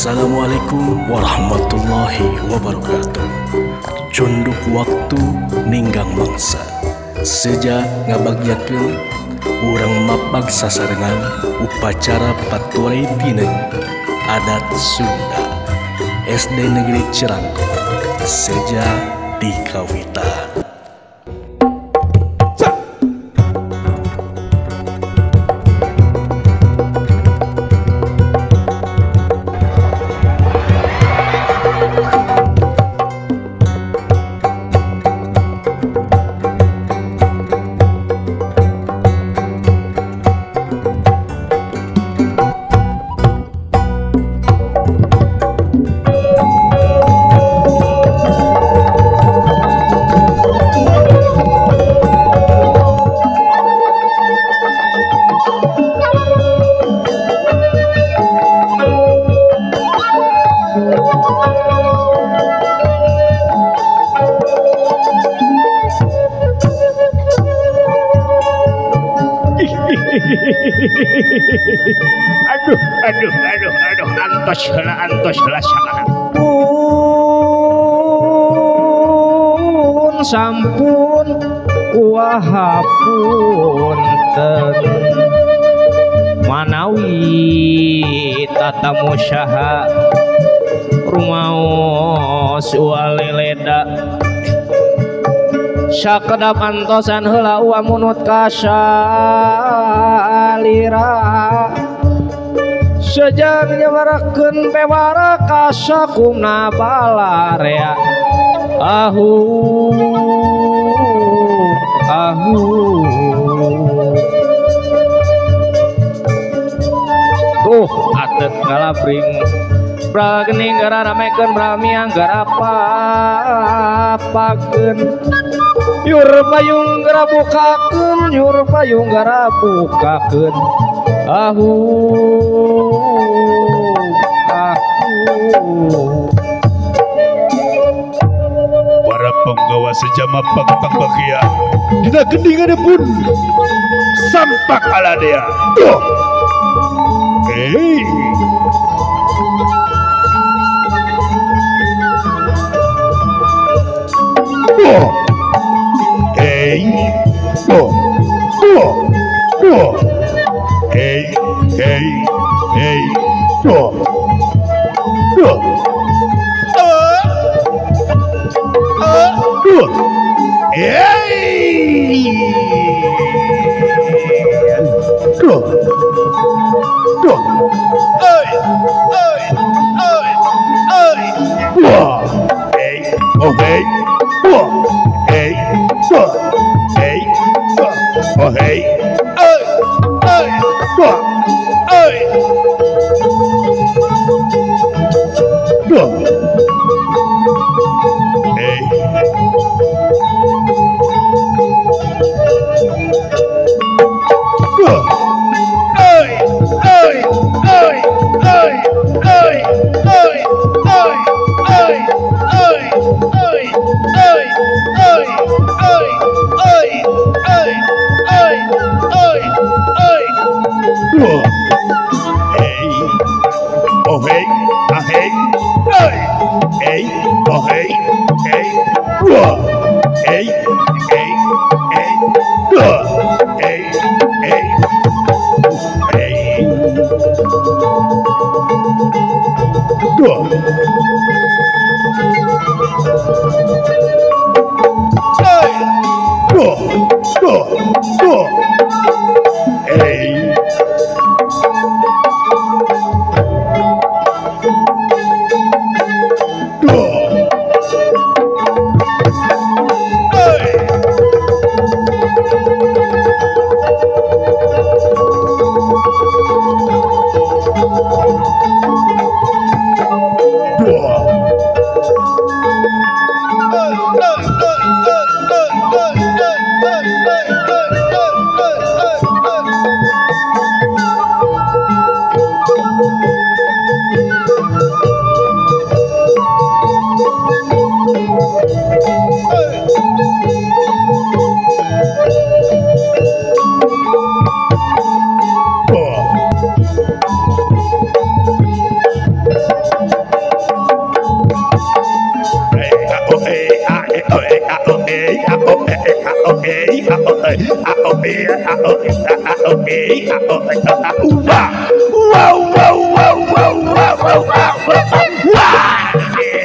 Assalamualaikum warahmatullahi wabarakatuh. Cunduk waktu ninggang mangsa. Seja ngabagyakeun urang mapag sasarengan upacara Patuari Tineng adat Sunda SD Negeri Cirangkong seja di Kawitan. Aduh, aduh, aduh, aduh, antos heula sakana. Pun sampun wahapunten manawi tatamu saha rumaos waleleda sakedap antosan heula uwa munut kasalira sejang nyewarakeun pewara kasakumna balarea ahu ahu tuh atet ngalabring brageni ngaramekeun bramiang garapapakeun yur payung garabukakeun yur payung garabukakeun ahu ahu. Para penggawa sejama pang-pang bagia dina gendingan pun sampak aladea. Tuh. Hey. Oh. Hey. Oh. Oh. Oh. Hey, hey, hey. Oh. Oh. Oh. Oh. Hey. Oh. Oh. Hey. Hey. Hey. Hey. Wah. Hey. Oh, hey. Oh. Hey. Oh. Hey. Oh, hey. Hey. Hey. Oh. Hey. Oh. Hey. Oh. Hey. Hey. Hey. Hey. Hey. Hey. Hey. Hey. Hey. Hey. Hey. Hey. Hey. Hey. Hey. Hey. Hey. Hey. Oh. Hey. Oh hey. Ah hey. Hey. Hey. Oh hey. Hey. Oh. Hey. Hey. Hey. Oh. Hey. Hey. Hey. Oh. Hey. Oh. Oh. Oh. Hey. Oh. A O E A O E A O E A O E A U A Wow wow wow wow wow wow wow.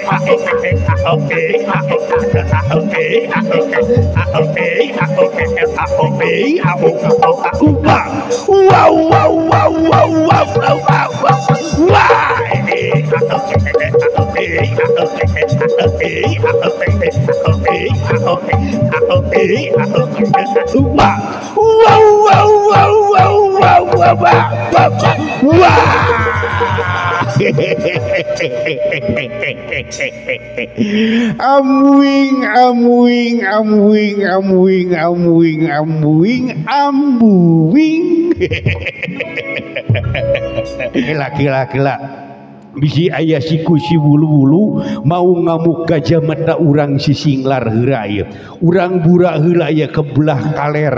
A O E A O E A O A O E A O A O E A O E A O E A O O A U A. Wow wow wow wow wow wow wow wow. A O E A O E A O E A O E A O E A O E A O E A O E A O E A U A. Wow wow wow wow wow wow wow wow. Amwing amwing amwing amwing amwing amwing ambuing. Kela kela kela. Bisi aya siku si wulu-wulu mau ngamuk gajah mata urang sisinglar heula ieu. Urang burak heula ieu ke belah kaler.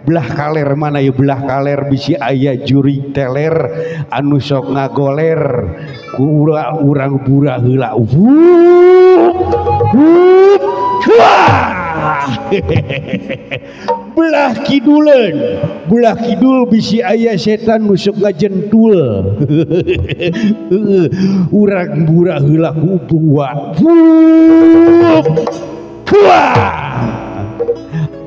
Belah kaler mana ieu? Belah kaler bisi aya jurig teler anu sok ngagoler ku urang burak heula. Wup wup. Belah kiduleun, belah kidul bisi aya setan nu sok ngajentul. Urang burak heula ku buak. Wup. Wah.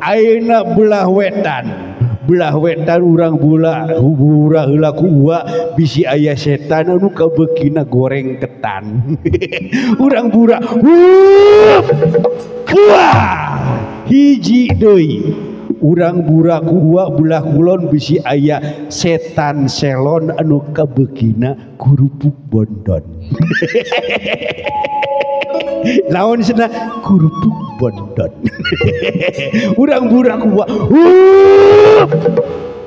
Ayeuna belah wetan. Belah wetan urang burak heula ku uak bisi aya setan anu kabeukina goreng ketan. Urang burak. Wup. Wah. Hiji deui. Urang burak ku uak belah kulon bisi aya setan selon anu kabeukina kerupuk bondon. Lawan cenah kerupuk bondon. Urang burak ku uak. Wup.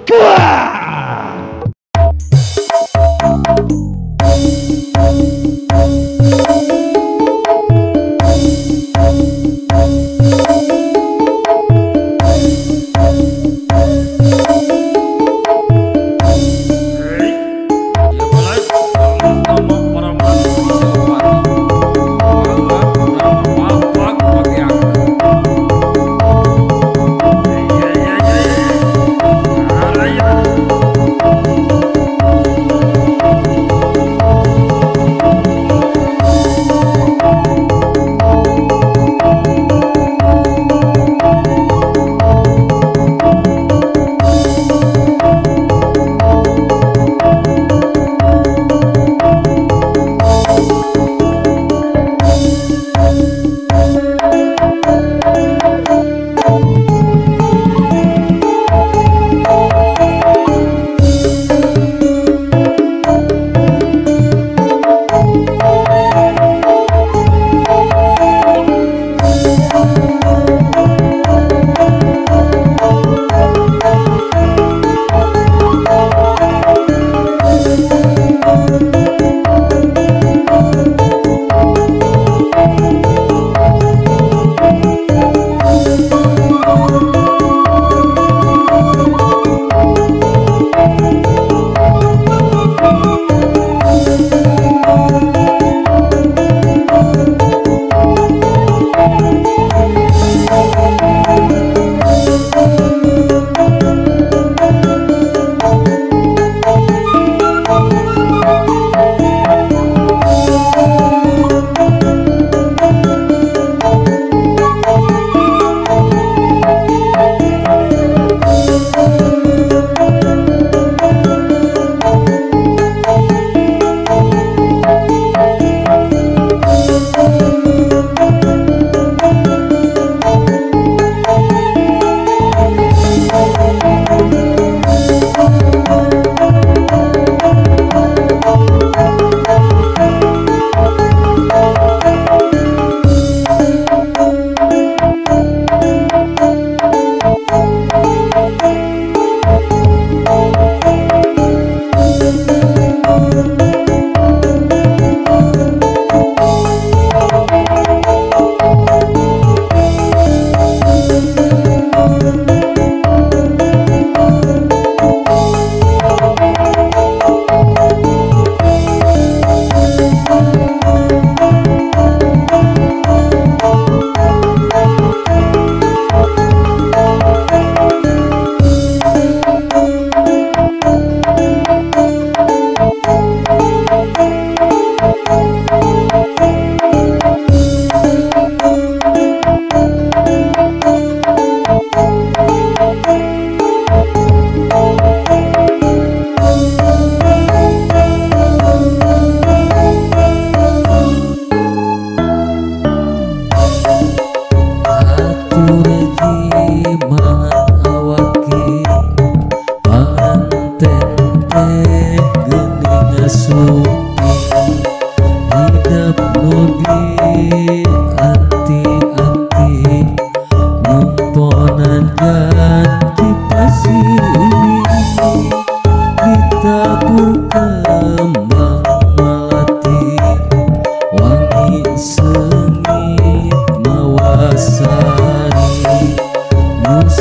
Wah. Bye.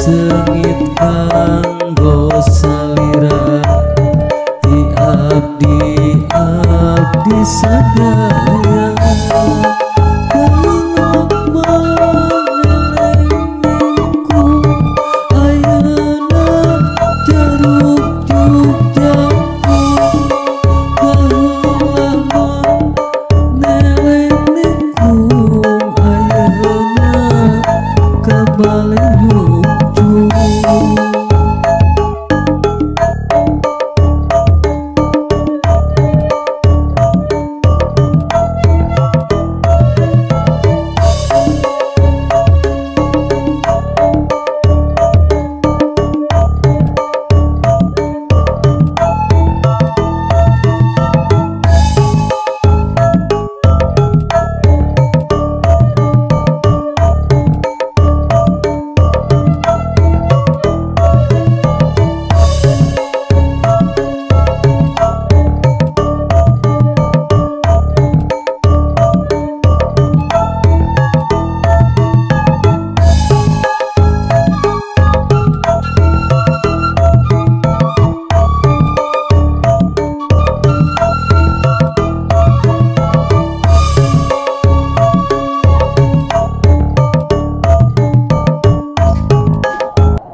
Seungit kanggo salira ti abdi abdi sadaya.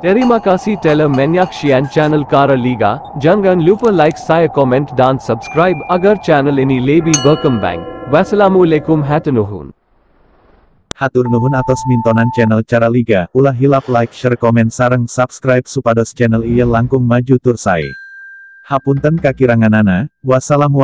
Terima kasih telah menyaksikan channel Cara Liga. Jangan lupa like, share, comment dan subscribe agar channel ini lebih berkembang. Wassalamualaikum haturnuhun. Hatur nuhun atos mintonan channel Cara Liga, ulah hilap like, share, komen sareng subscribe supados channel ieu langkung maju tur sae. Hapunten kakiranganana, wassalamualaikum.